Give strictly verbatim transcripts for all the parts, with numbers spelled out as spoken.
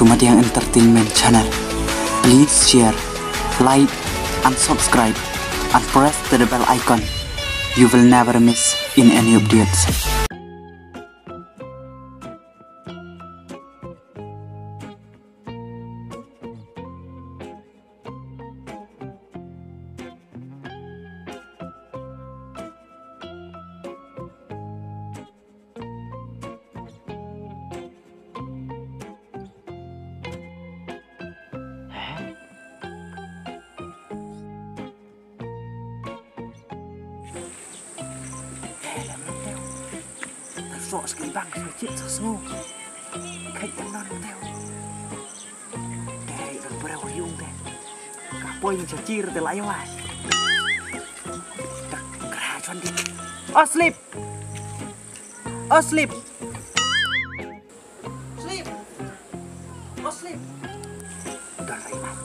to Madiang Entertainment Channel. Please share, like, and subscribe, and press the bell icon. You will never miss in any updates. Sok sekali bang, sakit sesngu. Kai tenan teu. Dei, dang breu yung dei. Ka poi min sa jir dei la ïa wai. Dak kra chon dik. Oh, sleep. Oh, sleep. Sleep. Oh, sleep. Dak rai mai.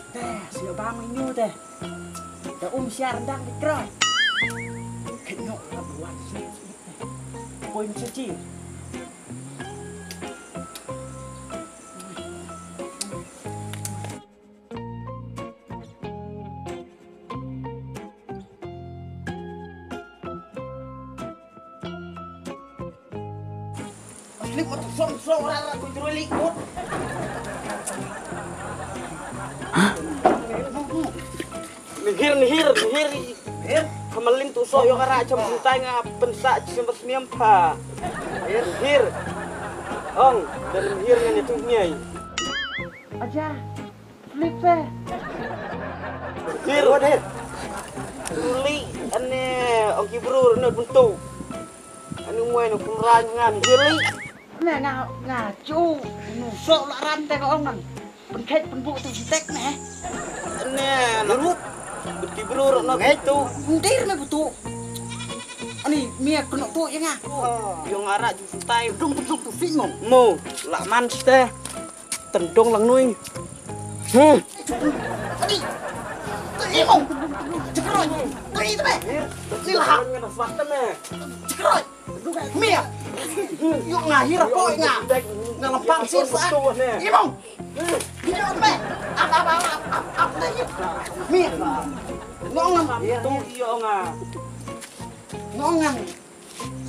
Te, sila bang inu te. Da um siar ndang di krai. Kit no, la buan sini. Poin siji. Slip mata som som rara ku jero likut. Nihir, nihir, nihir. Nihir. Kamalin tu so yo kara jam suntai nga pensa jam bersniam pa. Nihir. Ong, dan nihir ngan itu nyai. Aja. Slip seh. Hir, hir. Uli, ane, ong ki bru, ane buntu. Ane umai, ane kumran, ngan, hir li. Ne nga, nga, chu, nu sok la ran te ka ong ngan. Penkhet penbuk tu sitek ne. Ane, la rut. Beti bru, ane buntu. Ndir ne buntu. Ani, mia kena tu ya nga. Yo ngara ju sutai. Dung, dung, dung, tu sing mo. Mo, la man sete. Tendong lang nui. Hmm. Ani. Tadi mo. Cekroi. Tadi tu me. Ni lah. Cekroi. Mia. Yuk ngahir apa nga. Nga lempat sir sa. Imong. Mia me. Apa apa apa apa. Mia. Ngong ngam. Tu yo nga. Ngong ngam.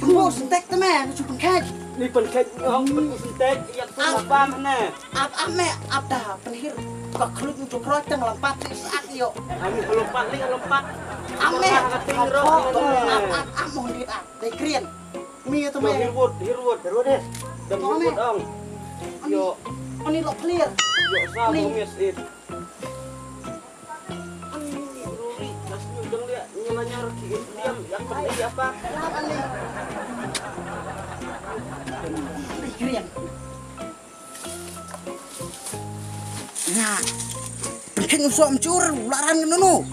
Pynbuh syntek te me, nga shu pynkhet. Ni pynkhet, ong pynbuh syntek, ïa ka pynbuh bam ne. Ap, ap me, ap da, pynhir. Ka khluit ntu kroi te nga lympat li sa ak ïoh. Ani lympat li, lympat. Ap me, ap, ap, ap, mo dit ap. Dei krian. Mi ïa te me. Hirwut, hirwut. Hirwut eh. Dang hirwut ong. Ani, ani lok clear. Ïoh sa mo miss it. Nga pynkhet ngan soh mchur la ran ngan nunu.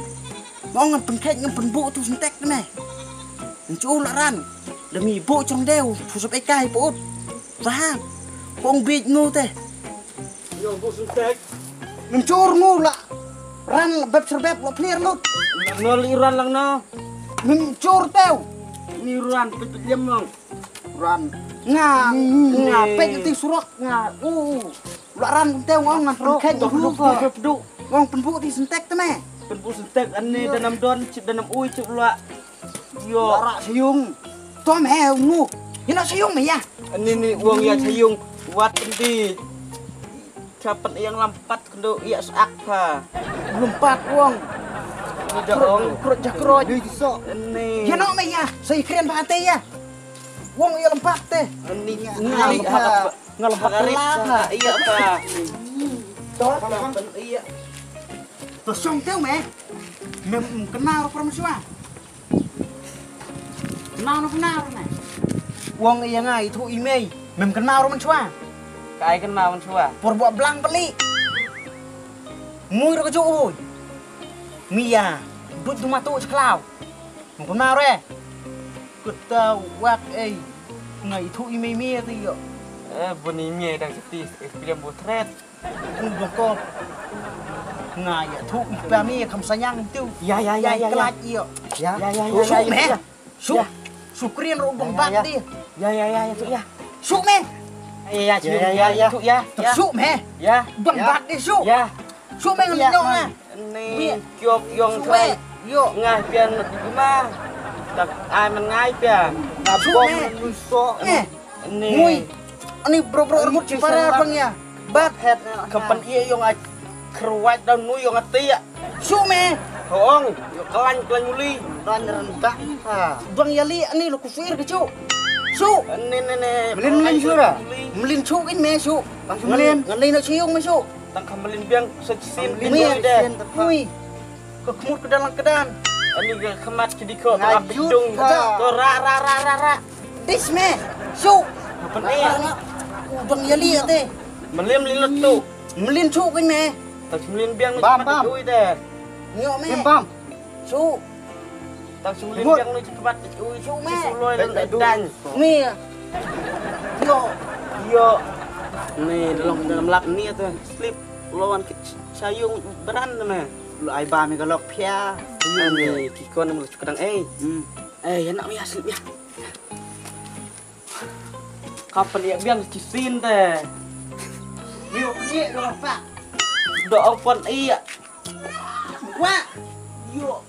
Mo ngan pynkhet ngan pynbuh tu syntek ne. Mchur la ran. Da mi buh chong deu, phu sop ekai put. Rahang. Pong bit nu te. Yo buh syntek. Mynchur ngu la ran bep serbep lo plir lut. Lang no li ran lang no. Mynchur tew. Ni ran pit pit liam no. Ran. Nga nga pek ti surok nga. U la ran tew ngong ngan pynkhek dok dok dok dok. Ngong pynbuh ti syntek te me. Pynbuh syntek ani danam don chip danam ui chip la. Yo. Lara sayung. Tom he ngu. Ina sayung me ya. Ani ni wong ya sayung. Wat di. Chapat yang lampat kendo ya sak pha. Lampat wong. Ni da ong. Krot ja krot. Ni so. Ni. Ya no me ya. Saya keren ba ate ya. Wong ïa lem pat te. Ni nga lem pat. Nga lem pat la ha. Ïa ta. To. Pen ïa. To song teu me. Mem kena ro pram sua. Nau no kena ro me. Wong ïa nga ithuh i mei. Mem kena ro men sua. Kai kena men sua. Por buat blang peli. Mui ro keju ui. Mia. Dut du matu sekelau. Mem kena ro eh. Keta wak ei. Nga ithuh i mei mei te ïo. Eh, bun i mei dang seti, eh, pilihan bu thret. Ui bokop. Nga ïa thuh i pa mei kham sanyang tu. Ya, ya, ya, ya, ya. Kelaj ïo. Ya, ya, ya, ya. Suk me. Suk. Suk krian ro bang bak di. Ya, ya, ya, ya, tu ya. Suk me. Ya, ya, ya, ya, ya, tu ya. Suk me. Ya. Bang bak di suk. Ya. Suk me ngan ïoh nga. Ni kiok yong kren. Ïoh. Ngai pian di ma. Tak ai man ngai pian. Suk me. Ni. Ni. Ngui. Ani bro bro rebut ci para bang ya. Bat het. Kapan iya yong ai kerwat dan nu yong ati ya. Suk me. Hong. Yo kelan kelan uli. Dan rendah. Bang ya li ani lo kusir ke cu. Suk. Ni ni ni. Melin melin sura. Melin suk in me suk. Melin. Ngan lei na ciung me suk. Tang ka melin biang sa sin. Melin biang deh. Ui. Ka khmut ka dalang ka dan. Ani ka khmat ki diko. Ngai jut ka. Ko ra ra ra ra ra. Dis me. Su. Apa ni? Udang yali ate. Melin melin letu. Melin su kan me. Tak melin biang. Bam bam. Ui deh. Nyok me. Bam. Su. Tang sung lim yang ni cepat. Ui, sung me. Sung loi dan dan. Ni. Yo. Yo. Ni dalam dalam lak ni tu slip lawan ke sayung beran tu me. Lu ai ba mi galok pia. Ni ki kon mu kadang eh. Hmm. Eh, ya nak ya slip ya. Kapan ya biang cisin te. Yo, ni do apa? Do apa iya. Wa. Yo.